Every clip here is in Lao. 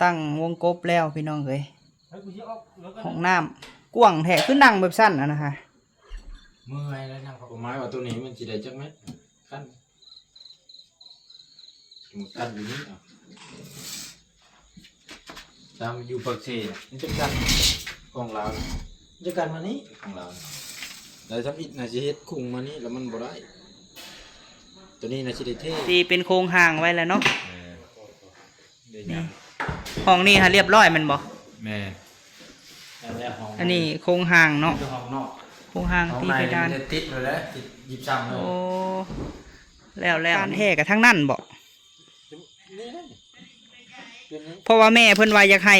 ຕັ້ງວົງກົບແລ້ວພີ່ນ້ອງເອີຍ. ຫ້ອງນ້ຳກວ້າງແທ້ ຄືນັ່ງແບບຊັ້ນຫັ້ນນະ. ເມື່ອຍແລ້ວນັ່ງ ຄວາມໝາຍວ່າໂຕນີ້ມັນຊິໄດ້ຈັກແມັດ? ຂັ້ນ ຂັ້ນຢູ່ນີ້ ຕາມຢູ່ປາກເຊນະ ມັນຈະກັ້ນຂອງລາວນະ ມັນຈະກັ້ນມານີ້ຂອງລາວນະ. ແລ້ວທຳອິດນະຊິເຮັດຄຸ້ງມານີ້ ແລ້ວມັນບໍ່ໄດ້. ໂຕນີ້ນະຊິໄດ້ເທ ທີ່ເປັນໂຄງຮ່າງໄວ້ແລ້ວເນາະ. ແມ່ນ ນີ້ ຫ້ອງນີ້ຫາລຽບຮ້ອຍແມ່ນບໍ່? ແມ່ນ. ອັນນີ້ໂຄງຮ່າງເນາະ ໂຄງຮ່າງຕີເພດານ ຕິດແລ້ວແຫຼະ ຕິດຢິບຊຳເລີຍ. ໂອ້ ແລ້ວໆ ການແທ້ກະທາງນັ້ນບໍ? ນີ້ ເພາະວ່າແມ່ເພິ່ນວ່າຢາກໃຫ້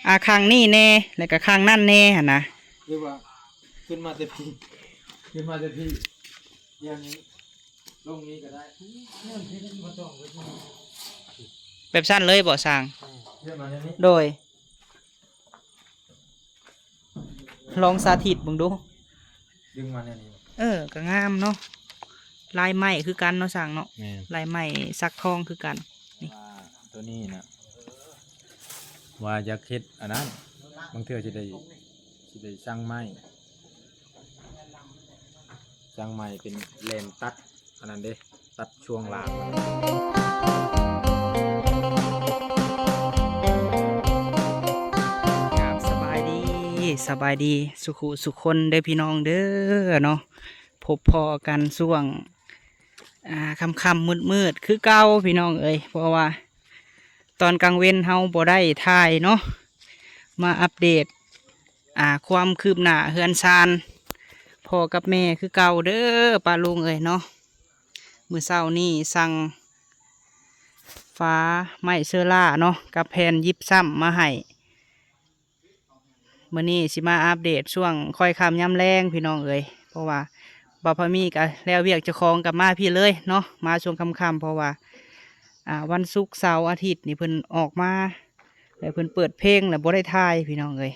ອ່າ ຂ້າງນີ້ແດ່ ແລ້ວກະຂ້າງນັ້ນແດ່ຫັ້ນນະ. ຫຼືວ່າຂຶ້ນມາແຕ່ພີ້ ຂຶ້ນມາແຕ່ພີ້ ຢ່າງນີ້ ລົງນີ້ກະໄດ້ ແບບຊັ້ນເລີຍບໍຊ່າງ? ໂດຍ ລອງສາທິດເບິ່ງດູ ດຶງມາແນວນີ້. ເອີ ກະງາມເນາະ ລາຍໄມ້ຄືກັນເນາະຊ່າງເນາະ. ແມ່ນ ລາຍໄມ້ສັກທອງຄືກັນ. ນີ້ ວ່າໂຕນີ້ນະ ວ່າຢາກເຮັດອັນນັ້ນ ບາງເທື່ອຊິໄດ້ ຊິໄດ້ສັ່ງໄມ້ ສ້າງໃໝ່ເປັນແລ່ນຕັດອັນນັ້ນເດ້ ຕັດຊ່ວງລ່າງ. ຄາບ ສະບາຍດີ ສະບາຍດີສຸຂູສຸຄົນເດີພີ່ນ້ອງເດີເນາະ. ພົບພໍ້ກັນຊ່ວງ ອ່າ ຄ່ຳໆມືດໆຄືເກົ່າພີ່ນ້ອງເອີຍ ເພາະວ່າຕອນກາງເວັນເຮົາບໍ່ໄດ້ຖ່າຍເນາະ. ມາອັບເດດ ອ່າ ຄວາມຄືບໜ້າເຮືອນຊານພໍ່ກັບແມ່ຄືເກົ່າເດີປ້າລຸງເອີຍເນາະ. ມື້ເຊົ້ານີ້ສັ່ງຝາໄມ້ເຊີລ່າເນາະ ກັບແຜ່ນຢິບຊຳມາໃຫ້. ມື້ນີ້ຊິມາອັບເດດຊ່ວງຄ່ອຍຄ່ຳຍາມແລງພີ່ນ້ອງເອີຍ ເພາະວ່າບ່າວພາມີກະແລ້ວວຽກເຈົ້າຂອງກະມາພີ້ເລີຍເນາະ ມາຊ່ວງຄ່ຳໆ ເພາະວ່າ ອ່າ ວັນສຸກ ເສົາ ອາທິດນີ້ເພິ່ນອອກມາ ແລ້ວເພິ່ນເປີດເພງ ແລ້ວບໍ່ໄດ້ຖ່າຍພີ່ນ້ອງເອີຍ.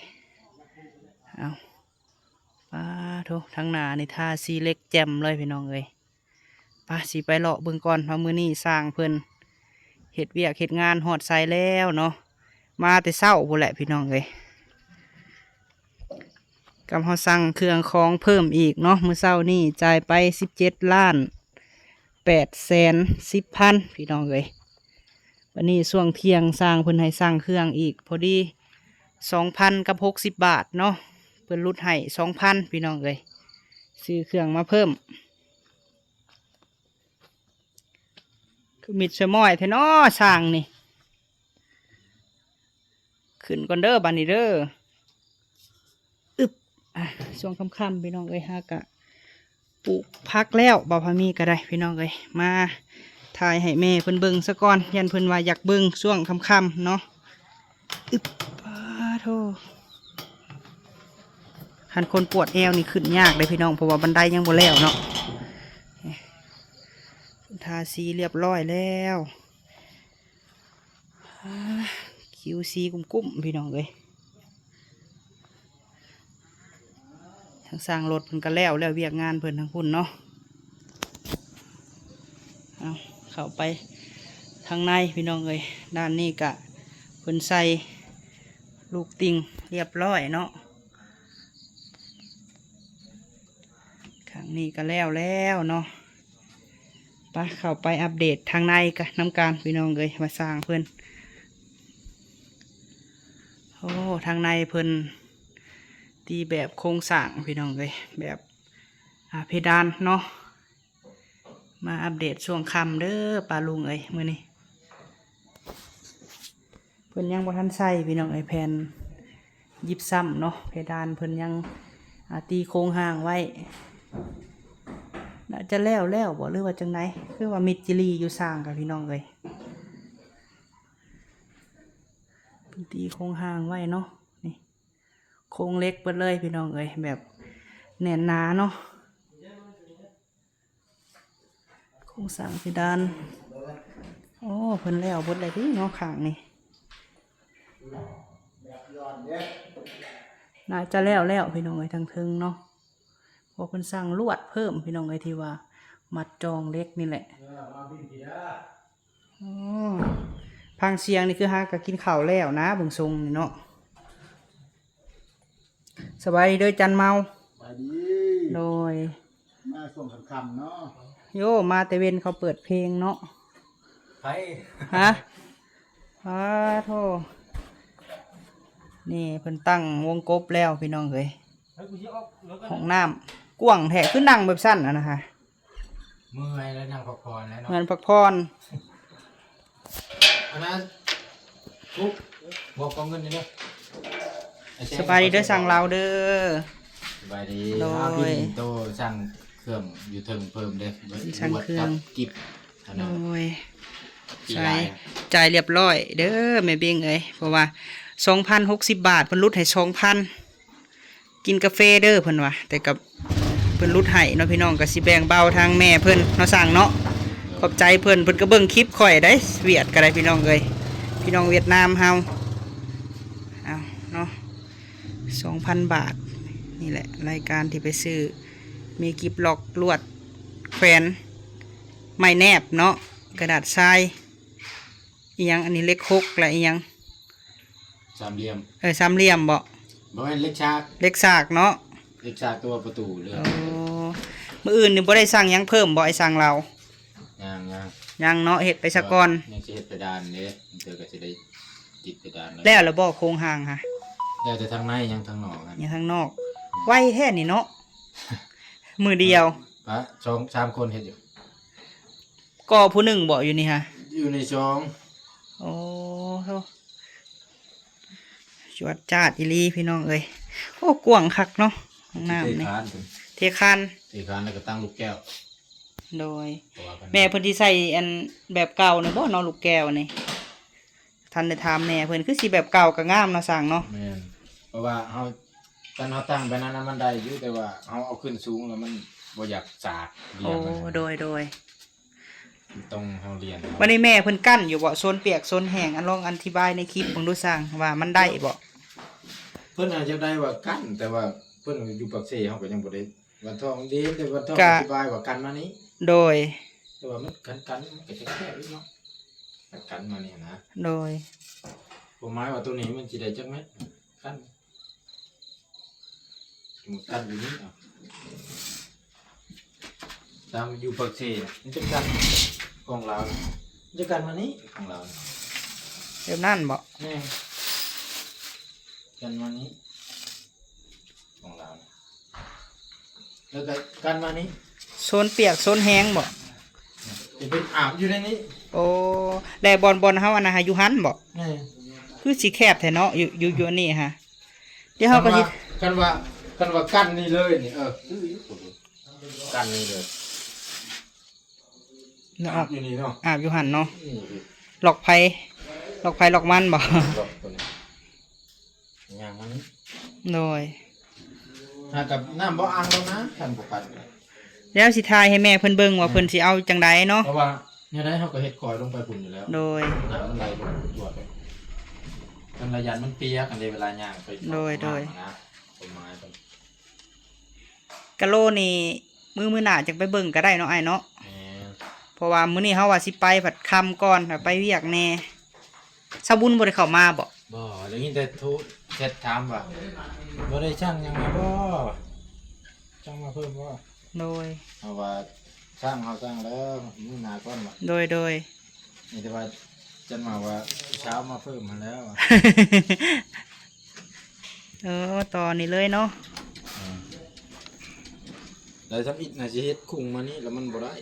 ເອົາ ປາໂທ ທາງໜ້ານີ້ທາສີເຫຼັກແຈ່ມເລີຍພີ່ນ້ອງເອີຍ. ປະ ຊິໄປເລາະເບິ່ງກ່ອນວ່າມື້ນີ້ຊ່າງເພິ່ນເຮັດວຽກເຮັດງານຮອດໃສແລ້ວເນາະ. ມາແຕ່ເຊົ້າພຸ້ນແຫຼະພີ່ນ້ອງເອີຍ. ກັບເຮົາສັ່ງເຄື່ອງຂອງເພີ່ມອີກເນາະ ມື້ເຊົ້ານີ້ຈ່າຍໄປສິບເຈັດລ້ານແປດແສນສິບພັນ ພີ່ນ້ອງເອີຍ. ບັດນີ້ຊ່ວງທ່ຽງຊ່າງເພິ່ນໃຫ້ສັ່ງເຄື່ອງອີກ ພໍດີສອງພັນກັບຫົກສິບບາດເນາະ ເພິ່ນຫຼຸດໃຫ້ສອງພັນ ພີ່ນ້ອງເອີຍ. ຊື້ເຄື່ອງມາເພີ່ມ ຄືມິດສະມ້ອຍແທ້ເນາະຊ່າງນີ້. ຂຶ້ນກ່ອນເດີບາດນີ້ເດີ. ອຶບ ອ່າ ຊ່ວງຄ່ຳໆ ພີ່ນ້ອງເອີຍ ຫາກະປູກຜັກແລ້ວ ບ່າວພາມີກະໄດ້ພີ່ນ້ອງເອີຍ. ມາຖ່າຍໃຫ້ແມ່ເພິ່ນເບິ່ງສາກ່ອນ ຢ້ານເພິ່ນວ່າຢາກເບິ່ງຊ່ວງຄ່ຳໆເນາະ. ອຶບ ປາໂທ ຄັນຄົນປວດແອວນີ້ຂຶ້ນຍາກເດ້ພີ່ນ້ອງ ເພາະວ່າບັນໄດຍັງບໍ່ແລ້ວເນາະ. ທາສີລຽບຮ້ອຍແລ້ວ. ອາ ຄິວຊີກຸ້ມໆ ພີ່ນ້ອງເອີຍ. ທາງຊ່າງລົດເພິ່ນກະແລ້ວ ແລ້ວວຽກງານເພິ່ນທາງພຸ້ນເນາະ. ເອົາ ເຂົ້າໄປທາງໃນພີ່ນ້ອງເອີຍ. ດ້ານນີ້ກະເພິ່ນໃສ່ລູກຕິ່ງລຽບຮ້ອຍເນາະ. ຂ້າງນີ້ກະແລ້ວແລ້ວເນາະ. ປະ ເຂົ້າໄປອັບເດດທາງໃນກັນນຳກັນພີ່ນ້ອງເອີຍ ວ່າຊ່າງເພິ່ນ. ໂອ້ ທາງໃນເພິ່ນຕີແບບໂຄງສ້າງພີ່ນ້ອງເອີຍ ແບບ ອ່າ ເພດານເນາະ. ມາອັບເດດຊ່ວງຄ່ຳເດີປ້າລຸງເອີຍ ມື້ນີ້. ເພິ່ນຍັງບໍ່ທັນໃສ່ພີ່ນ້ອງເອີຍ ແຜ່ນຢິບຊຳເນາະ ເພດານເພິ່ນຍັງ ອ່າ ຕີໂຄງຮ່າງໄວ້. ໜ້າຈະແລ້ວແລ້ວບໍ ຫຼືວ່າຈັ່ງໃດ ຄືວ່າມິດຈີ່ຫຼີ່ຢູ່ຊ່າງກະພີ່ນ້ອງເອີຍ. ເພິ່ນຕີໂຄງຮ່າງໄວ້ເນາະ ນີ້ ໂຄງເຫຼັກເບິດເລີຍພີ່ນ້ອງເອີຍ ແບບແໜ້ນໜາເນາະ. ໂຄງສ້າງເພດານ ໂອ້ ເພິ່ນແລ້ວເບິດແລ້ວຕິເນາະ ຂ້າງນີ້. ໜ້າຈະແລ້ວແລ້ວພີ່ນ້ອງເອີຍ ທາງເທິງເນາະ ເພາະເພິ່ນສັ່ງລວດເພີ່ມພີ່ນ້ອງເອີຍ ທີ່ວ່າມັດຈອງເຫຼັກນີ້ແຫຼະ. ໂອ້ ຟັງສຽງນີ້ຄືຫາກະກິນເຂົ້າແລ້ວນະ ເບິ່ງຊົງນີ້ເນາະ. ສະບາຍດີເດີຈັນເມົາ. ສະບາຍດີ. ໂດຍ. ມາຊ່ວງຄ່ຳໆເນາະ. ໂຢ ມາແຕ່ເວັນເຂົາເປີດເພງເນາະ. ໃຜ? ຮະ? ອ້າໂທ້ ນີ້ເພິ່ນຕັ້ງວົງກົບແລ້ວພີ່ນ້ອງເອີຍ. ເຮີ້ຍ ກູຊິອອກ ຫ້ອງນ້ຳກວ້າງແທ້ ຄືນັ່ງແບບຊັ້ນຫັ້ນນະ. ເມື່ອຍແລ້ວ ນັ່ງພັກຜ່ອນແລ້ວເນາະ. ແມ່ນ ພັກຜ່ອນ. ອັນນັ້ນ ທຸກ ບອກກອງເງິນນີ້ເດີ. ສະບາຍດີເດີ ສັ່ງລາວເດີ. ສະບາຍດີ. ໂດຍ. ເອົາ ພີ່ໂຕສັ່ງເຄື່ອງຢູ່ເທິງເພີ່ມເດີ. ສັ່ງເຄື່ອງ ລວດກັບກິບ ອັນນັ້ນ. ໂດຍ. ໃສ່ ຈ່າຍລຽບລ້ອຍເດີແມ່ເບັງເອີຍ ເພາະວ່າສອງພັນຫົກສິບບາດ ເພິ່ນຫຼຸດໃຫ້ສອງພັນ. ກິນກາເຟເດີເພິ່ນວ່າ ແຕ່ກໍເພິ່ນຫຼຸດໃຫ້ເນາະພີ່ນ້ອງ ກໍຊິແບ່ງເບົາທາງແມ່ເພິ່ນເນາະ ສັ່ງເນາະ. ຂອບໃຈເພິ່ນ ເພິ່ນກໍເບິ່ງຄລິບຂ້ອຍໄດ໋ ຫວຽດກໍໄດ້ພີ່ນ້ອງເອີຍ ພີ່ນ້ອງຫວຽດນາມເຮົາ. ເອົາເນາະ ສອງພັນບາດ ນີ້ແຫຼະລາຍການທີ່ໄປຊື້ ມີກິບລັອກ ລວດ ແຂວນ ໄມ້ແນບເນາະ ກະດາດຊາຍ ອີ່ຫຍັງ ອັນນີ້ເຫຼັກຫົກ ແລະ ອີ່ຫຍັງ ສາມຫຼ່ຽມ. ເອີ ສາມຫຼ່ຽມບໍ? ບໍ່ແມ່ນ ເຫຼັກສາກ. ເຫຼັກສາກເນາະ ເຫຼັກສາກຕົວປະຕູເລີຍ. ໂອ້ ມື້ອື່ນນີ້ບໍ່ໄດ້ສັ່ງຫຍັງເພີ່ມບໍ ໄອ້ສັ່ງລາວ? ຍັງໆ ຍັງເນາະ ເຮັດໄປສາກ່ອນ. ຍັງຊິເຮັດເພດານເດ້ ເທື່ອກໍຊິໄດ້ຕິດເພດານແລ້ວ. ແລ້ວລະບໍໂຄງຮ່າງຫະ? ແລ້ວແຕ່ທາງໃນ ຍັງທາງນອກຫັ້ນ ຍັງທາງນອກ. ໄວແທ້ນີ້ເນາະ ມື້ດຽວ ປະ ສອງສາມຄົນເຮັດຢູ່. ກໍຜູ້ໜຶ່ງບໍຢູ່ນີ້ຫະ? ຢູ່ໃນສອງ. ໂອ້ໂທ້ ຈວດຈາດອີ່ຫຼີພີ່ນ້ອງເອີຍ. ໂອ້ ກວ້າງຄັກເນາະ ຫ້ອງນ້ຳນີ້. ເທຄານ ເທຄານ ເທຄານແລ້ວກໍຕັ້ງລູກແກ້ວ. ໂດຍ. ແມ່ເພິ່ນຊິໃສ່ອັນແບບເກົ່ານີ້ບໍ່ເນາະ ລູກແກ້ວນີ້? ທັນໄດ້ຖາມແມ່ເພິ່ນ ຄືຊິແບບເກົ່າກໍງາມເນາະ ຊ່າງເນາະ. ແມ່ນ ເພາະວ່າເຮົາ ຄັນເຮົາຕັ້ງແບບນັ້ນນະມັນໄດ້ຢູ່ ແຕ່ວ່າເຮົາເອົາຂຶ້ນສູງແລ້ວມັນບໍ່ຢາກສາກ. ໂອ້ ໂດຍໆ. ຕ້ອງເຮົາລຽນ. ບັດນີ້ແມ່ເພິ່ນກັ້ນຢູ່ບໍ່ ໂຊນປຽກໂຊນແຫ້ງ? ອັນລອງອະທິບາຍໃນຄລິບເບິ່ງດູຊ່າງ ວ່າມັນໄດ້ບໍ່? ເພິ່ນອາດຢາກໄດ້ວ່າກັ້ນ ແຕ່ວ່າເພິ່ນຢູ່ປາກເຊ ເຮົາກໍຍັງບໍ່ໄດ້ ວັນທອງເດ້ ແຕ່ວັນທອງ ກະ ອະທິບາຍວ່າກັນມານີ້. ໂດຍ. ແຕ່ວ່າມັນກັນ ກັນ ມັນກໍຈະແຄບຢູ່ເນາະ ກັນມານີ້ນະ. ໂດຍ. ຄວາມໝາຍວ່າໂຕນີ້ມັນຊິໄດ້ຈັກແມັດ ກັນ ສົມມຸດກັນຢູ່ນີ້ ເອົາ ຕາມຢູ່ປາກເຊນະ ມັນຈະກັນຂອງລາວນະ ມັນຈະກັນມານີ້ຂອງລາວນະ. ແບບນັ້ນບໍ? ແມ່ນ ກັນມານີ້ ຂອງລາວນະ ແລ້ວກໍກັນມານີ້ ໂຊນປຽກໂຊນແຫ້ງບໍ? ຈະເປັນອາບຢູ່ໃນນີ້. ໂອ້ ແລະ ບ່ອນ ບ່ອນເຮົາອັນນັ້ນຫາ ຢູ່ຫັ້ນບໍ? ແມ່ນ. ຄືຊິແຄບແທ້ເນາະ ຢູ່ ຢູ່ ຢູ່ອັນນີ້ຫາ. ດຽວເຮົາກໍຊິ ຄັນວ່າ ຄັນວ່າ ຄັນວ່າກັນນີ້ເລີຍນີ້ ເອີ ຄືຢູ່ ກັນນີ້ເລີຍ ເນາະ ອາບຢູ່ນີ້ເນາະ ອາບຢູ່ຫັ້ນເນາະ. ນີ້ ລັອກໃຜ ລັອກໃຜລັອກມັນບໍ? ລັອກໂຕນີ້ ຍ່າງມານີ້. ໂດຍ. ຫາກັບນ້ຳບໍ່ອ່າງແລ້ວນະ ຄັນບໍ່ກັນ. ແລ້ວຊິຖ່າຍໃຫ້ແມ່ເພິ່ນເບິ່ງວ່າ ແມ່ນ ເພິ່ນຊິເອົາຈັ່ງໃດເນາະ ເພາະວ່າແນວໃດເຮົາກໍເຮັດຄອຍລົງໄປພຸ້ນຢູ່ແລ້ວ. ໂດຍ. ນ້ຳມັນໄຫຼລົງຈວດໄປ ເພິ່ນລະຢ້ານມັນປຽກ ອັນເດ ເວລາຍ່າງໄປ. ໂດຍ ໂດຍ. ຄວາມໝາຍເພິ່ນ ກະໂລນີ້ ມື້ ມື້ໜ້າຈັ່ງໄປເບິ່ງກໍໄດ້ເນາະ ອ້າຍເນາະ. ແມ່ນ. ເພາະວ່າມື້ນີ້ເຮົາວ່າຊິໄປ ພັດຄ່ຳກ່ອນ ໄປວຽກແດ່. ຊາວບຸນບໍ່ໄດ້ເຂົ້າມາບໍ? ບໍ່ ໄດ້ຍິນແຕ່ໂທແຊັດຖາມວ່າ ບໍ່ໄດ້ສັ່ງຫຍັງມາບໍ? ສັ່ງມາເພີ່ມບໍ? ໂດຍ. ເຮົາວ່າສັ່ງ ເຮົາສັ່ງແລ້ວ ມື້ໜ້າກ່ອນວ່າ. ໂດຍ ໂດຍ. ມີແຕ່ວ່າຈັນມາວ່າເຊົ້າມາເພີ່ມຫັ້ນແລ້ວ. ເອີ ຕໍ່ນີ້ເລີຍເນາະ. ອືມ ແລ້ວທຳອິດນະຊິເຮັດຄຸງມານີ້ ແລ້ວມັນບໍ່ໄດ້.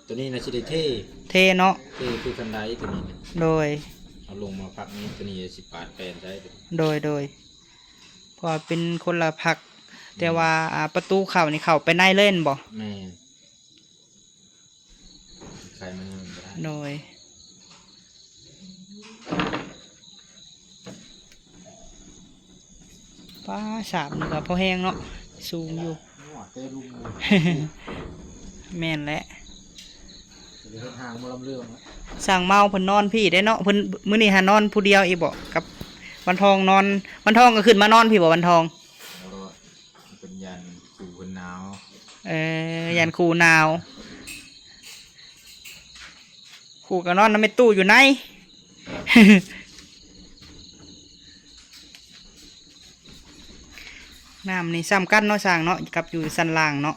ໂຕນີ້ນະຊິໄດ້ເທ ເທເນາະ ເທຄືຄັນໄດໂຕນີ້ນະ. ໂດຍ. ເອົາລົງມາພັກນີ້ ໂຕນີ້ຊິປາດແປນໃສ່. ໂດຍ ໂດຍ. ເພາະວ່າເປັນຄົນລະພັກ. ແມ່ນ. ແຕ່ວ່າ ອ່າ ປະຕູເຂົ້ານີ້ເຂົ້າໄປໃນເລີຍແມ່ນບໍ່? ແມ່ນ. ໄຂມັນຍັງບໍ່ໄດ້. ໂດຍ. ປ້າ ສາບນີ້ກໍພໍແຮງເນາະ ສູງຢູ່. ແມ່ນແຫຼະ. ຊ່າງເມົາເພິ່ນນອນພີ້ເດ້ເນາະ ເພິ່ນ ມື້ນີ້ຫານອນຜູ້ດຽວອີກບໍ? ກັບວັນທອງນອນ ວັນທອງກໍຂຶ້ນມານອນພີ້ບໍ ວັນທອງ? ເພິ່ນຢ້ານຄູ່ເພິ່ນໜາວ. ເອີ ຢ້ານຄູ່ໜາວ. ກູກະນອນນຳແມ່ຕູ້ຢູ່ໃນ. ນ້ຳນີ້ສ່ຳກັນເນາະ ຊ່າງເນາະ ກັບຢູ່ຊັ້ນລ່າງເນາະ.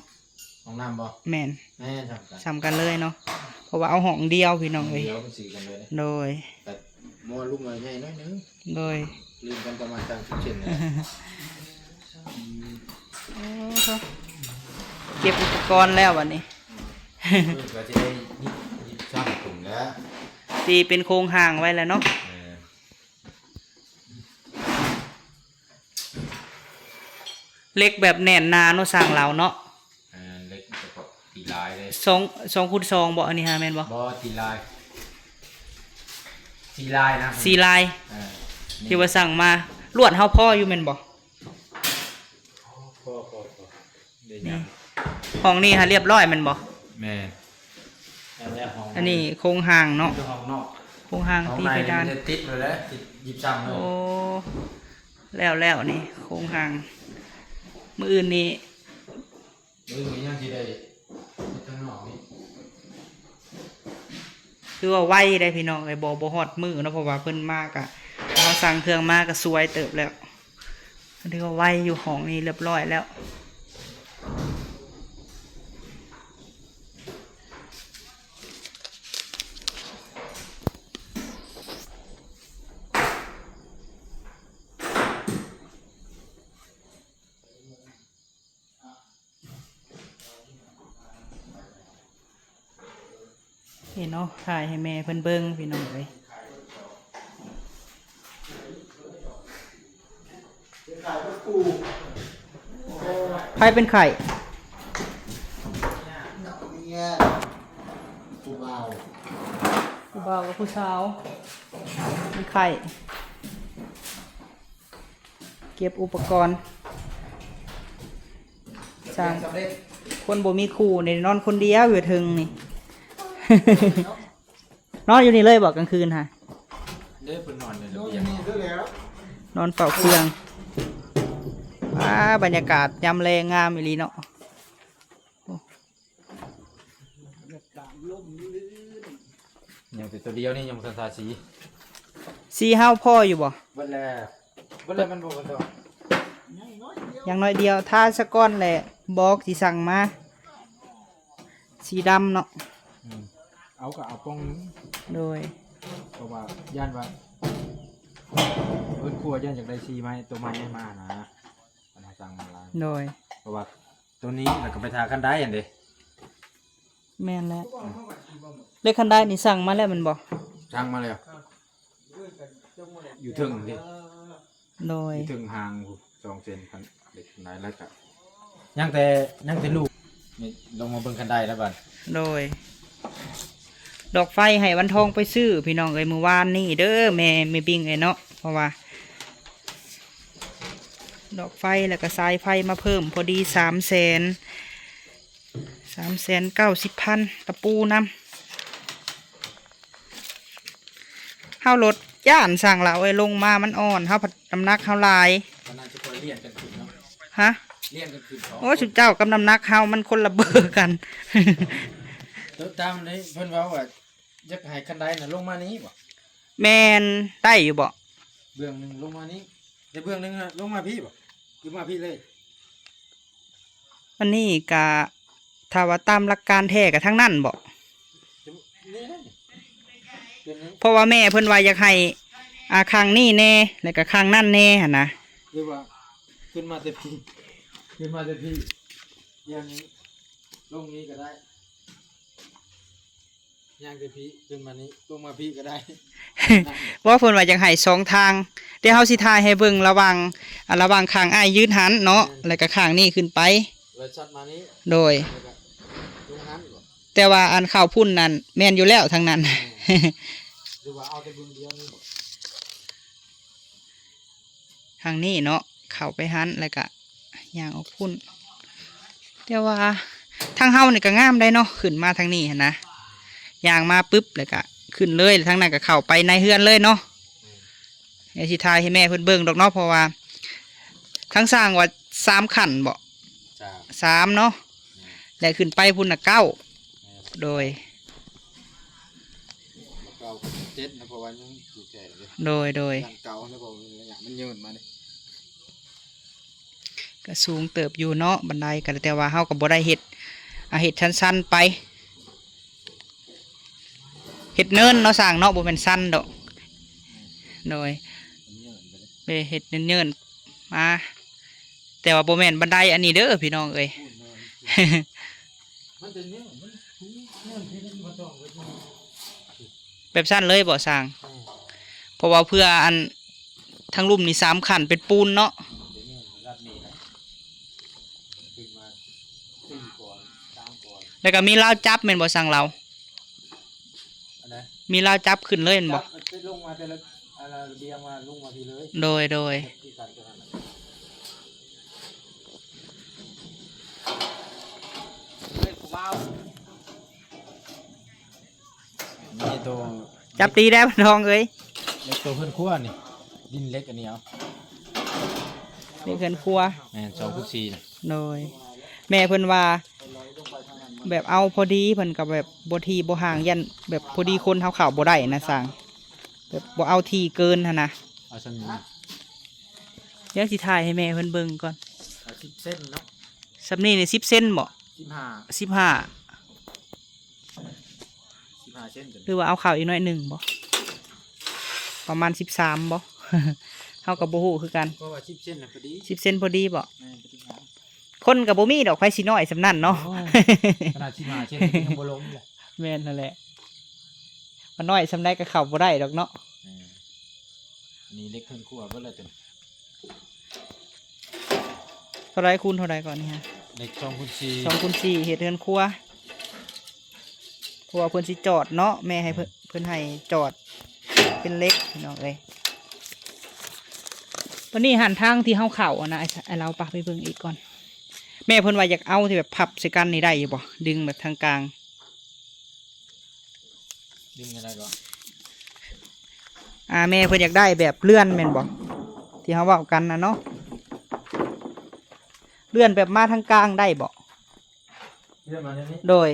ຫ້ອງນ້ຳບໍ່? ແມ່ນ ແມ່ນ ສ່ຳກັນ ສ່ຳກັນເລີຍເນາະ ເພາະວ່າເອົາຫ້ອງດຽວພີ່ນ້ອງເອີຍ. ຫ້ອງດຽວມັນສີກັນເລີຍ. ໂດຍ ແຕ່ໝໍລຸງໃຫຍ່ໜ້ອຍໜຶ່ງ. ໂດຍ ລື່ນກັນປະມານສາມສິບເຊັນນີ້ແຫຼະ. ໂອ້ໂຫ ເກັບອຸປະກອນແລ້ວບັດນີ້. ເອີ ກໍຈະໄດ້ຍິບຊ້ຳຂຶ້ນແລ້ວ ຕີເປັນໂຄງຮ່າງໄວ້ແລ້ວເນາະ. ເອີ ເຫຼັກແບບແໜ້ນໜາເນາະ ຊ່າງລາວເນາະ. ເອີ ເຫຼັກສະເພາະຕີລາຍເດ້. ສອງ ສອງຄູນສອງບໍ່ ອັນນີ້ຫາແມ່ນບໍ່? ບໍ່ ຕີລາຍ ສີ່ລາຍນະ ສີ່ລາຍ. ເອີ ທີ່ວ່າສັ່ງມາ ລວດເຮົາພໍຢູ່ແມ່ນບໍ່? ພໍ ພໍ ພໍ ພໍ ໄດ້ຫຍັງ. ຫ້ອງນີ້ຫາລຽບຮ້ອຍແມ່ນບໍ່? ແມ່ນ. ອັນນີ້ໂຄງຮ່າງເນາະ ໂຄງຮ່າງຕີເພດານ ຕິດໄວ້ແລ້ວ ຕິດຍິບຊ້ຳເລີຍ. ໂອ້ ແລ້ວໆ ນີ້ໂຄງຮ່າງ. ມື້ອື່ນນີ້ ມື້ອື່ນຍັງຊິໄດ້ເຮັດທາງນອກນີ້. ຖືວ່າໄວເດ້ພີ່ນ້ອງເອີຍ ບໍ່ ບໍ່ຮອດມື້ເນາະ ເພາະວ່າເພິ່ນມາກະ ເຮົາສັ່ງເຄື່ອງມາກະສວຍເຕີບແລ້ວ. ຖືວ່າໄວຢູ່ ຫ້ອງນີ້ລຽບຮ້ອຍແລ້ວ. ນີ້ເນາະ ຖ່າຍໃຫ້ແມ່ເພິ່ນເບິ່ງພີ່ນ້ອງເອີຍ. ໃຜເປັນໄຂ້? ເມຍ ຜູ້ບ່າວ ຜູ້ບ່າວກັບຜູ້ສາວເປັນໄຂ້. ເກັບອຸປະກອນ ສ້າງ ຄົນບໍ່ມີຄູ່ນີ້ນອນຄົນດຽວຢູ່ເທິງນີ້. ນອນຢູ່ນີ້ເລີຍບໍ່ກາງຄືນຫະ? ເດ້ ເພິ່ນນອນຢູ່ລະບຽງ ນອນເຝົ້າເຄື່ອງ. ວ້າ ບັນຍາກາດຍາມແລງງາມອີ່ຫຼີເນາະ. ຍັງແຕ່ຕົວດຽວນີ້ຍັງບໍ່ທັນທາສີ. ສີເຮົາພໍຢູ່ບໍ່? ເບິດແລ້ວ ເບິດແລ້ວແມ່ນບໍ່? ເບິດແລ້ວ ຍັງໜ້ອຍດຽວ ທາສະກ່ອນແຫຼະ ບອກຊິສັ່ງມາ ສີດຳເນາະ. ອືມ ເອົາກໍເອົາປ່ອງໜຶ່ງ. ໂດຍ ເພາະວ່າຢ້ານວ່າເພິ່ນຄົວຢ້ານຢາກໄດ້ສີໃໝ່ ໂຕໃໝ່ໃຫ້ມານະ ເພິ່ນໃຫ້ສັ່ງມາຫຼາຍ. ໂດຍ ເພາະວ່າ ໂຕນີ້ແລ້ວກໍໄປທາຄັນໄດຫັ້ນເດ້. ແມ່ນແລ້ວ ເຫຼັກຄັນໄດນີ້ສັ່ງມາແລ້ວແມ່ນບໍ່? ສັ່ງມາແລ້ວ ຢູ່ເທິງເດ້. ໂດຍ ຢູ່ເທິງຮ່າງສອງເຊັນ ຄັນເຫຼັກຄັນໄດ ແລ້ວກໍຍັງແຕ່ ຍັງແຕ່ລູກນີ້ລົງມາເບິ່ງຄັນໄດແລ້ວບັດ. ໂດຍ ດອກໄຟໃຫ້ວັນທອງໄປຊື້ ພີ່ນ້ອງເອີຍ ມື້ວານນີ້ເດີ ແມ່ ແມ່ບິງເອີຍເນາະ. ເພາະວ່າດອກໄຟ ແລ້ວກໍສາຍໄຟມາເພີ່ມ ພໍດີສາມແສນ ສາມແສນເກົ້າສິບພັນ ຕະປູນຳ. ເຮົາໂລດຢ້ານ ຊ່າງລາວເອີຍ ລົງມາມັນອ່ອນ ເຮົາພັດນ້ຳໜັກເຮົາຫຼາຍ. ປານນັ້ນຊິຄ່ອຍລຽນກັນຂຶ້ນເນາະ. ຮະ? ລຽນກັນຂຶ້ນ. ໂອ້ ຊຸມເຈົ້າກັບນ້ຳໜັກເຮົາມັນຄົນລະເບີກັນ. ໂຕຕາມນີ້ເພິ່ນເວົ້າວ່າ ຢາກໃຫ້ຄັນໄດນະລົງມານີ້ບໍ? ແມ່ນ ໄດ້ຢູ່ບໍ? ເບື້ອງໜຶ່ງລົງມານີ້ ແຕ່ເບື້ອງໜຶ່ງນະລົງມາພີ້ບໍ ຫຼືມາພີ້ເລີຍ? ອັນນີ້ກະ ຖ້າວ່າຕາມຫຼັກການແທ້ກະທາງນັ້ນບໍ? ນີ້ນະ ເບື້ອງນີ້ ເພາະວ່າແມ່ເພິ່ນວ່າຢາກໃຫ້ ອ່າ ຂ້າງນີ້ແດ່ ແລ້ວກະຂ້າງນັ້ນແດ່ຫັ້ນນະ. ຫຼືວ່າຂຶ້ນມາແຕ່ພີ້ ຂຶ້ນມາແຕ່ພີ້ ຢ່າງນີ້ ລົງນີ້ກໍໄດ້. ຍ່າງແຕ່ພີ້ຂຶ້ນມານີ້ ລົງມາພີ້ກໍໄດ້. ບໍ່ ເພິ່ນວ່າຢາກໃຫ້ສອງທາງ ດຽວເຮົາຊິຖ່າຍໃຫ້ເບິ່ງລະຫວ່າງ ອາ ລະຫວ່າງຂ້າງອ້າຍຢືນຫັ້ນເນາະ ແມ່ນ ແລ້ວກະຂ້າງນີ້ຂຶ້ນໄປ ແລ້ວຊັດມານີ້. ໂດຍ ແລ້ວກະລົງຫັ້ນບໍ? ແຕ່ວ່າອັນເຂົ້າພຸ້ນນັ້ນແມ່ນຢູ່ແລ້ວທາງນັ້ນ. ແມ່ນ ຫຼືວ່າເອົາແຕ່ເບື້ອງດຽວນີ້ບໍ? ທາງນີ້ເນາະ ເຂົ້າໄປຫັ້ນ ແລ້ວກະຍ່າງອອກພຸ້ນ. ແຕ່ວ່າທາງເຮົານີ້ກະງາມໄດ໋ເນາະ ຂຶ້ນມາທາງນີ້ຫັ້ນນະ ຍ່າງມາປຶບ ແລ້ວກະຂຶ້ນເລີຍ ທາງນັ້ນກະເຂົ້າໄປໃນເຮືອນເລີຍເນາະ. ດຽວຊິຖ່າຍໃຫ້ແມ່ເພິ່ນເບິ່ງດອກເນາະ ເພາະວ່າທາງຊ່າງວ່າສາມຂັ້ນບໍ? ສາມ ສາມເນາະ. ແມ່ນ ແລະຂຶ້ນໄປພຸ້ນນະເກົ້າ. ແມ່ນ ໂດຍ ເຮັດນະ ເພາະວ່າຍັງຢູ່ແກ່ເດ້ ໂດຍ ໂດຍ ຢ່າງເກົ່ານະ ເພາະວ່າມັນຍືນມານີ້ ກໍສູງເຕີບຢູ່ເນາະ ບັນໄດກໍ ແຕ່ວ່າເຮົາກໍບໍ່ໄດ້ເຮັດ ອ່າ ເຮັດຊັນໆໄປ ເຮັດເນີນເນາະຊ່າງເນາະ ບໍ່ແມ່ນຊັນດອກ ໂດຍ ມັນຍືນໄປເລີຍ ເຮັດເນີນໆມາ ແຕ່ວ່າບໍ່ແມ່ນບັນໄດອັນນີ້ເດີພີ່ນ້ອງເອີຍ ມັນຈະຍືນ ມັນຍືນທີ່ມັນບໍ່ຕ້ອງໄປ ແບບຊັ້ນເລີຍບໍ່ຊ່າງ? ເອີ ເພາະວ່າເພື່ອອັນທາງລຸ່ມນີ້ສາມຂັ້ນເປັນປູນເນາະ ອືມ ເປັນເລື່ອງລະດັບນີ້ນະ ຂຶ້ນມາສີ່ກ້ອນ ສາມກ້ອນ ແລ້ວກໍມີລາວຈັບແມ່ນບໍ່ຊ່າງລາວ? ອັນໃດ? ມີລາວຈັບຂຶ້ນເລີຍແມ່ນບໍ່? ຈັບ ເປັນລົງມາແຕ່ລະ ອັນລະລະບຽງມາ ລົງມາພີ້ເລີຍ ໂດຍ ໂດຍ ທີ່ສັນຕົວນັ້ນນະ ເລີຍຜູ້ບ່າວ. ນີ້ໂຕ ຈັບຕີແດ່ພີ່ນ້ອງເອີຍ ເຫຼັກໂຕເຮືອນຄົວນີ້ ດິນເຫຼັກອັນນີ້ເອົາ ເຫຼັກເຮືອນຄົວ ແມ່ນ ສອງຄູນສີ່ນະ ໂດຍ ແມ່ເພິ່ນວ່າ ແບບເອົາພໍດີ ເພິ່ນກໍແບບບໍ່ຖີ່ບໍ່ຫ່າງ ຢ້ານແບບພໍດີຄົນເຮົາເຂົ້າບໍ່ໄດ້ນະຊ່າງ ແບບບໍ່ເອົາຖີ່ເກີນຫັ້ນນະ ເອົາສ່ຳນີ້ ດຽວຊິຖ່າຍໃຫ້ແມ່ເພິ່ນເບິ່ງກ່ອນ ເອົາສິບເຊັນເນາະ ສ່ຳນີ້ນີ້ສິບເຊັນບໍ່? ສິບຫ້າ ສິບຫ້າ ສິບຫ້າເຊັນ ຫຼືວ່າເອົາເຂົ້າອີກໜ້ອຍໜຶ່ງບໍ່? ປະມານສິບສາມບໍ່? ເຮົາກໍບໍ່ຮູ້ຄືກັນ ເພາະວ່າສິບເຊັນນະພໍດີ ສິບເຊັນພໍດີບໍ່? ແມ່ນ ພໍດີງາມ ຄົນກໍບໍ່ມີດອກ ໃຜຊິນ້ອຍສ່ຳນັ້ນເນາະ ໂອ້ຍ ຂະໜາດສິບຫ້າເຊັນກໍຍັງບໍ່ລົງເລີຍ ແມ່ນຫັ້ນແຫຼະ ມັນນ້ອຍສ່ຳໃດກໍເຂົ້າບໍ່ໄດ້ດອກເນາະ ເອີ ນີ້ເຫຼັກເຮືອນຄົວເບິດແລ້ວຕົວນີ້ ເທົ່າໃດຄູນເທົ່າໃດກ່ອນນີ້ຮະ? ເຫຼັກສອງຄູນສີ່ ສອງຄູນສີ່ ເຮັດເຮືອນຄົວ ເພາະວ່າເພິ່ນຊິຈອດເນາະ ແມ່ໃຫ້ເພິ່ນ ເພິ່ນໃຫ້ຈອດເປັນເຫຼັກພີ່ນ້ອງເອີຍ ບັດນີ້ຫັ້ນທາງທີ່ເຮົາເຂົ້າຫັ້ນນະ ອ້າຍລາວປະໄປເບິ່ງອີກກ່ອນ ແມ່ເພິ່ນວ່າຢາກເອົາທີ່ແບບພັບໃສ່ກັນນີ້ໄດ້ຢູ່ບໍ່? ດຶງແບບທາງກາງ ດຶງຈັ່ງໃດກໍ ອ່າ ແມ່ເພິ່ນຢາກໄດ້ແບບເລື່ອນແມ່ນບໍ່? ທີ່ເຮົາເວົ້າກັນນະເນາະ ເລື່ອນແບບມາທາງກາງໄດ້ບໍ່? ເລື່ອນມາແນວນີ້ ໂດຍ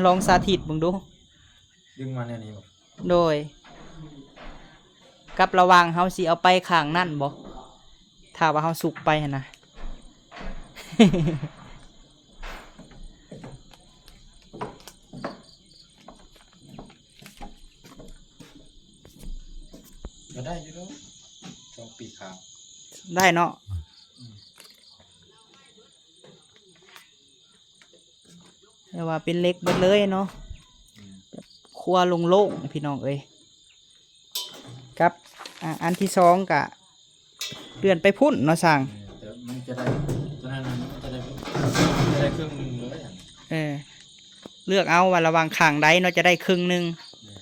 ລອງສາທິດເບິ່ງດູ ດຶງມາແນວນີ້ບໍ່? ໂດຍ ກັບລະຫວ່າງເຮົາຊິເອົາໄປຂ້າງນັ້ນບໍ່? ຖ້າວ່າເຮົາສຸກໄປຫັ້ນນະ ກໍໄດ້ຢູ່ເນາະ ສອງປີຂ້າງ ໄດ້ເນາະ ອືມ. ແຕ່ວ່າເປັນເຫຼັກເບິດເລີຍເນາະ ແບບຄົວໂລ່ງໆ ພີ່ນ້ອງເອີຍ ກັບ ອ່າ ອັນທີສອງກະເລື່ອນໄປພຸ້ນເນາະຊ່າງ ເອີ ແຕ່ມັນຈະໄດ້ ຕົວນັ້ນມັນຈະໄດ້ ຈະໄດ້ເຄິ່ງໜຶ່ງເລີຍ ເອີ ເລືອກເອົາວ່າລະຫວ່າງຂ້າງໃດເນາະ ຈະໄດ້ເຄິ່ງໜຶ່ງ ແມ່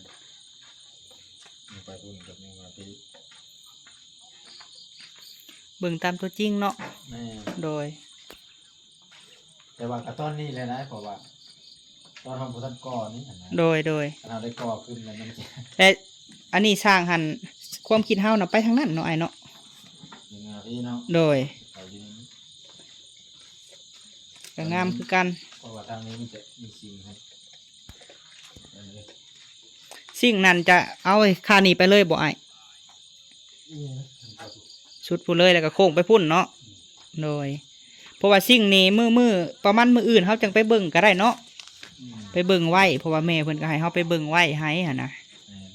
ນ ໄປພຸ້ນກັບຍັງວ່າໄປ ເບິ່ງຕາມຕົວຈິງເນາະ ແມ່ນ ໂດຍ. ແຕ່ວ່າກໍຕອນນີ້ແຫຼະນະ ເພາະວ່າຕອນເຮົາບໍ່ທັນກໍ່ນີ້ຫັ້ນນະ ໂດຍ ໂດຍ ຄັນເຮົາໄດ້ກໍ່ຂຶ້ນແລ້ວມັນຈະ ແລະ ອັນນີ້ຊ່າງຫັ້ນ ຄວາມຄິດເຮົານະໄປທາງນັ້ນເນາະ ອ້າຍເນາະ ເປັນງານທີ່ເນາະ ໂດຍ ໄປຢູ່ນີ້ ກໍງາມຄືກັນ ເພາະວ່າທາງນີ້ມັນຈະມີຊິງໃຫ້ ຊິງນັ້ນຈະເອົາຄານີ້ໄປເລີຍບໍ່ອ້າຍ? ສຸດພຸ້ນເລີຍ ແລ້ວກໍໂຄ້ງໄປພຸ້ນເນາະ ໂດຍ ເພາະວ່າຊິງນີ້ມື້ ມື້ ປະມານມື້ອື່ນເຮົາຈັ່ງໄປເບິ່ງກໍໄດ້ເນາະ ອືມ ໄປເບິ່ງໄວ້ ເພາະວ່າແມ່ເພິ່ນກໍໃຫ້ເຮົາໄປເບິ່ງໄວ້ໃຫ້ຫັ້ນນະ ແມ່ນ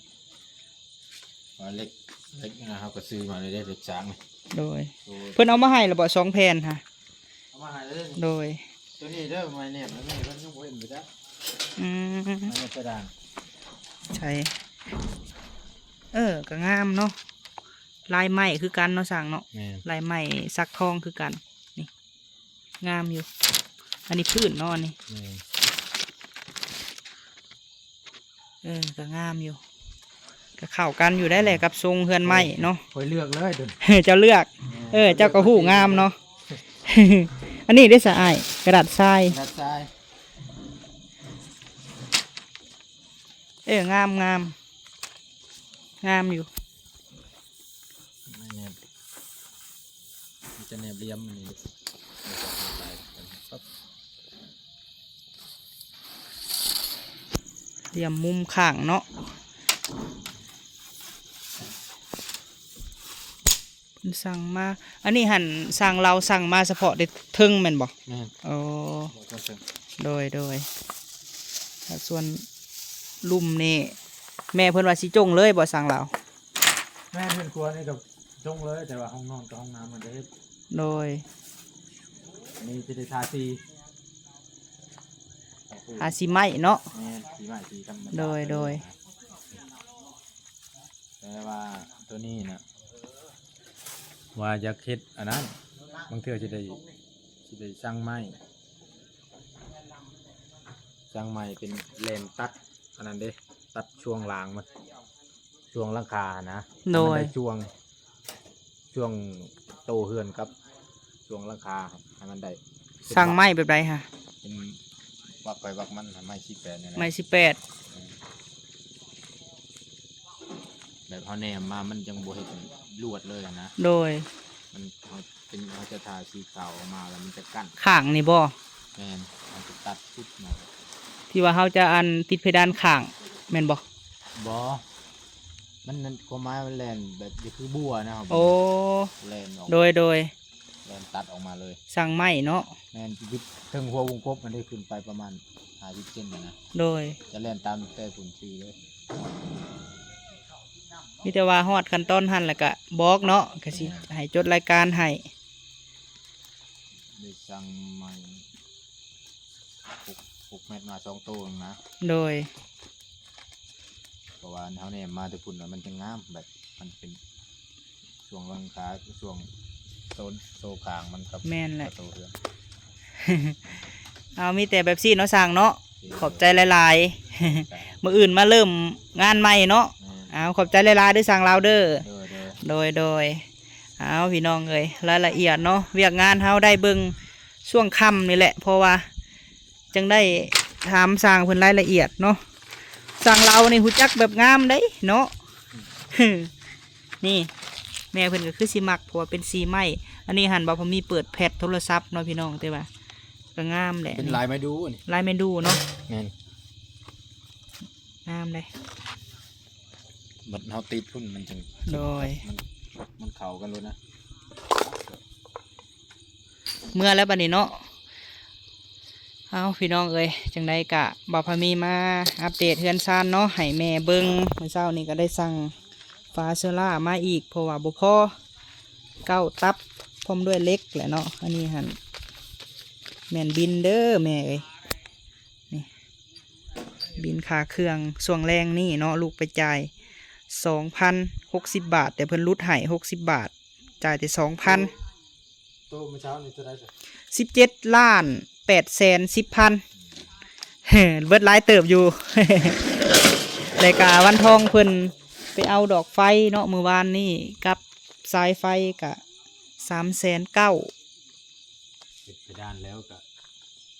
ວ່າເຫຼັກ ເຫຼັກນະ ເຮົາກໍຊື້ມາເລີຍເດ້ ເຫຼັກສາງນີ້ ໂດຍ ໂດຍ ເພິ່ນເອົາມາໃຫ້ແລ້ວບໍ່ ສອງແຜ່ນຫະ? ເອົາມາໃຫ້ເລີຍ ໂດຍ ຕົວນີ້ເດີ ໄມ້ແນບ ແມ່ເພິ່ນຍັງບໍ່ເຫັນເລີຍຈ້ະ ອືມ ໄມ້ແນບກະດານ ໃສ ເອີ ກໍງາມເນາະ ລາຍໄມ້ຄືກັນເນາະຊ່າງເນາະ ແມ່ນ ລາຍໄມ້ສັກທອງຄືກັນ ນີ້ ງາມຢູ່ ອັນນີ້ພື້ນເນາະ ອັນນີ້ ແມ່ນ ເອີ ກໍງາມຢູ່ ກໍເຂົ້າກັນຢູ່ໄດ້ແຫຼະ ອືມ ກັບຊົງເຮືອນໄມ້ເນາະ ຂ້ອຍເລືອກເລີຍ ເຈົ້າເລືອກ ເອີ ເຈົ້າກໍຮູ້ງາມເນາະ ອັນນີ້ເດ້ສະອ້າຍ ກະດາດຊາຍ ກະດາດຊາຍ ເອີ ງາມ ງາມ ງາມຢູ່ ແນບ ມັນຈະແນບຫຼ່ຽມອັນນີ້ ປັບ. ຕຽມມຸມຂ້າງເນາະ ເພິ່ນສັ່ງມາ. ອັນນີ້ຫັ້ນ ຊ່າງລາວສັ່ງມາສະເພາະແຕ່ເທິງແມ່ນບໍ່? ແມ່ນ. ໂອ້ ບໍ່ເຖິງ. ໂດຍ ໂດຍ. ແລ້ວສ່ວນລຸ່ມນີ້ ແມ່ເພິ່ນວ່າຊິຈົ່ງເລີຍບໍ່ ຊ່າງລາວ? ແມ່ນ ເຮືອນຄົວນີ້ກໍຈົ່ງເລີຍ ແຕ່ວ່າຫ້ອງນອນກັບຫ້ອງນ້ຳມັນຈະເຮັດ. ໂດຍ. ອັນນີ້ຊິໄດ້ທາສີ ທາສີໄມ້ເນາະ. ແມ່ນ ສີໄມ້ ສີທຳມະຊາດ. ໂດຍ ໂດຍ. ແຕ່ວ່າໂຕນີ້ນະ ວ່າຢາກເຮັດອັນນັ້ນ ບາງເທື່ອຊິໄດ້ ຊິໄດ້ສັ່ງໄມ້ ສັ່ງໄມ້ເປັນແລ່ນຕັດອັນນັ້ນເດ້ ຕັດຊ່ວງລ່າງມັນ ຊ່ວງຫຼັງຄາຫັ້ນນະ. ໂດຍ. ໃຫ້ມັນໄດ້ຊ່ວງ ຊ່ວງໂຕເຮືອນກັບຊ່ວງຫຼັງຄາ ໃຫ້ມັນໄດ້ ສັ່ງໄມ້ແບບໃດຫະ? ເປັນວັກໄປວັກມັນ ໄມ້ສິບແປດນີ້ແຫຼະ. ໄມ້ສິບແປດ. ແມ່ນ. ແບບເຮົາແນມມາ ມັນຈັ່ງບໍ່ເຮັດລວດເລີຍຫັ້ນນະ. ໂດຍ. ມັນ ເຮົາເປັນ ເຮົາຈະທາສີຂາວອອກມາ ແລ້ວມັນຈະກັ້ນ ຂ້າງນີ້ບໍ່? ແມ່ນ. ເຮົາຈະຕັດປຸບມາ ທີ່ວ່າເຮົາຈະ ອັນ ຕິດເພດານຂ້າງແມ່ນບໍ່? ບໍ່. ມັນນັ້ນ ຄວາມໝາຍມັນແລ່ນແບບຄືບົວນະ. ໂອ້ ແລ່ນອອກ. ໂດຍ ໂດຍ. ແລ່ນຕັດອອກມາເລີຍ ສັ່ງໄມ້ເນາະ. ແມ່ນ ເຖິງຫົວວົງກົບມັນໄດ້ຂຶ້ນໄປປະມານຫ້າສິບເຊັນນະ. ໂດຍ. ຈະແລ່ນຕາມແຕ່ພຸ້ນຊື່ເລີຍ. ມີແຕ່ວ່າຮອດຂັ້ນຕອນຫັ້ນແລ້ວກະບອກເນາະ ກະຊິ ແມ່ນ ໃຫ້ຈົດລາຍການໃຫ້. ໄດ້ສັ່ງໄມ້ຫົກ ຫົກແມັດມາສອງໂຕນະ. ໂດຍ. ເພາະວ່າເຮົາແນມມາແຕ່ພຸ້ນ ມັນຈະງາມ ແບບມັນເປັນຊ່ວງຫຼັງຄາ ຊ່ວງໂຊນ ໂຊຂ້າງມັນກັບ ແມ່ນແຫຼະ ປະຕູເຮືອນ. ເອົາ ມີແຕ່ແບບຊີ້ເນາະ ຊ່າງເນາະ. ໂອເຄ. ຂອບໃຈຫຼາຍໆ. ມື້ອື່ນມາເລີ່ມງານໃໝ່ເນາະ. ແມ່ນ. ເອົາ ຂອບໃຈຫຼາຍໆເດີ ຊ່າງລາວເດີ. ໂດຍ ໂດຍ. ໂດຍ ໂດຍ. ເອົາ ພີ່ນ້ອງເອີຍ ລາຍລະອຽດເນາະ ວຽກງານເຮົາໄດ້ເບິ່ງຊ່ວງຄ່ຳນີ້ແຫຼະ ເພາະວ່າ ຈັ່ງໄດ້ຖາມຊ່າງເພິ່ນລາຍລະອຽດເນາະ. ຊ່າງລາວນີ້ຮູ້ຈັກແບບງາມເດ້ເນາະ. ນີ້ ແມ່ເພິ່ນກໍຄືຊິມັກ ເພາະວ່າເປັນສີໄມ້. ອັນນີ້ຫັ້ນ ບ່າວພາມີເປີດແພັດໂທລະສັບເນາະ ພີ່ນ້ອງ ແຕ່ວ່າກໍງາມແຫຼະ. ເປັນລາຍໄມ້ດູນີ້ ລາຍໄມ້ດູເນາະ. ແມ່ນ. ງາມເດ້. ບັດເຮົາຕິດພຸ້ນມັນຈັ່ງ ໂດຍ ມັນ ມັນເຂົ້າກັນໂລດນະ. ເມືອແລ້ວບັດນີ້ເນາະ. ເອົາ ພີ່ນ້ອງເອີຍ ຈັ່ງໃດກະບ່າວພາມີມາອັບເດດເຮືອນຊານເນາະ ໃຫ້ແມ່ເບິ່ງ. ມື້ເຊົ້ານີ້ກໍໄດ້ສັ່ງຝາເຊື້ອລາມາອີກ ເພາະວ່າບໍ່ພໍ ເກົ້າຕັບ ພ້ອມດ້ວຍເຫຼັກແຫຼະເນາະ. ອັນນີ້ຫັ້ນແມ່ນບິນເດີແມ່ເອີຍ. ນີ້ ບິນຄ່າເຄື່ອງຊ່ວງແລງນີ້ເນາະ ລູກໄປຈ່າຍສອງພັນຫົກສິບບາດ ແຕ່ເພິ່ນຫຼຸດໃຫ້ຫົກສິບບາດ ຈ່າຍແຕ່ສອງພັນ. ໂຕມື້ເຊົ້ານີ້ເທົ່າໃດ? ສິບເຈັດລ້ານແປດແສນສິບພັນ. ເບິດຫຼາຍເຕີບຢູ່. ແລ້ວກະວັນທອງເພິ່ນໄປເອົາດອກໄຟເນາະ ມື້ວານນີ້ ກັບສາຍໄຟກະສາມແສນເກົ້າ. ເຮັດເພດານແລ້ວກະ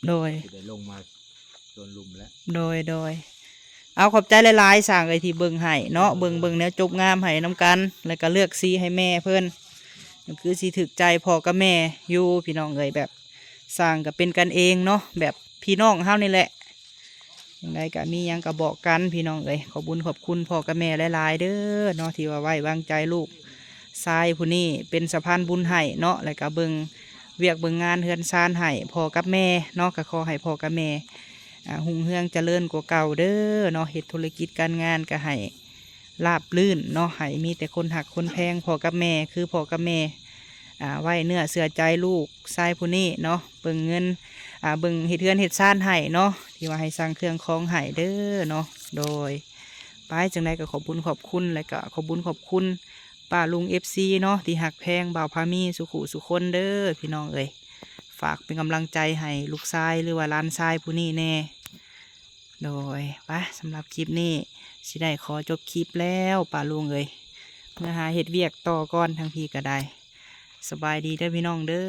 ໂດຍ ຊິໄດ້ລົງມາໂຊນລຸ່ມແລ້ວ. ໂດຍ ໂດຍ. ເອົາ ຂອບໃຈຫຼາຍໆ ຊ່າງເອີຍ ທີ່ເບິ່ງໃຫ້ເນາະ. ໂດຍ ເບິ່ງ ເບິ່ງແນວຈົບງາມໃຫ້ນຳກັນ ແລ້ວກໍເລືອກສີໃຫ້ແມ່ເພິ່ນ ກໍຄືຊິຖືກໃຈພໍ່ກັບແມ່ຢູ່ ພີ່ນ້ອງເອີຍ. ແບບຊ່າງກໍເປັນກັນເອງເນາະ ແບບພີ່ນ້ອງເຮົານີ້ແຫຼະ. ຈັ່ງໃດກໍມີຫຍັງກໍບອກກັນ ພີ່ນ້ອງເອີຍ. ຂອບບຸນຂອບຄຸນພໍ່ກັບແມ່ຫຼາຍໆເດີເນາະ ທີ່ວ່າໄວ້ວາງໃຈລູກຊາຍຜູ້ນີ້ເປັນສະພານບຸນໃຫ້ເນາະ ແລ້ວກໍເບິ່ງວຽກເບິ່ງງານເຮືອນຊານໃຫ້ພໍ່ກັບແມ່ເນາະ. ກໍຂໍໃຫ້ພໍ່ກັບແມ່ ອ່າ ຮຸ່ງເຮືອງຈະເລີນກວ່າເກົ່າເດີເນາະ. ເຮັດທຸລະກິດການງານກໍໃຫ້ລາບລື່ນເນາະ ໃຫ້ມີແຕ່ຄົນຮັກຄົນແພງພໍ່ກັບແມ່ ຄືພໍ່ກັບແມ່ ອ່າ ໄວ້ເນື້ອເຊື່ອໃຈລູກຊາຍຜູ້ນີ້ເນາະ. ເບິ່ງເງິນ ອ່າ ເບິ່ງເຮັດເຮືອນເຮັດຊານໃຫ້ເນາະ ທີ່ວ່າໃຫ້ສັ່ງເຄື່ອງຂອງໃຫ້ເດີເນາະ. ໂດຍ ໄປ ຈັ່ງໃດກໍຂອບບຸນຂອບຄຸນ ແລ້ວກໍຂອບບຸນຂອບຄຸນປ້າລຸງ ເອັຟຊີ ເນາະ ທີ່ຮັກແພງບ່າວພາມີສູ່ຄູ່ສູ່ຄົນເດີ ພີ່ນ້ອງເອີຍ. ຝາກເປັນກຳລັງໃຈໃຫ້ລູກຊາຍ ຫຼືວ່າຫຼານຊາຍຜູ້ນີ້ແດ່. ໂດຍ ໄປ ສຳລັບຄລິບນີ້ຊິໄດ້ຂໍຈົບຄລິບແລ້ວ ປ້າລຸງເອີຍ. ເມືອຫາເຮັດວຽກຕໍ່ກ່ອນ ທາງພີ້ກໍໄດ້. ສະບາຍດີເດີພີ່ນ້ອງເດີ.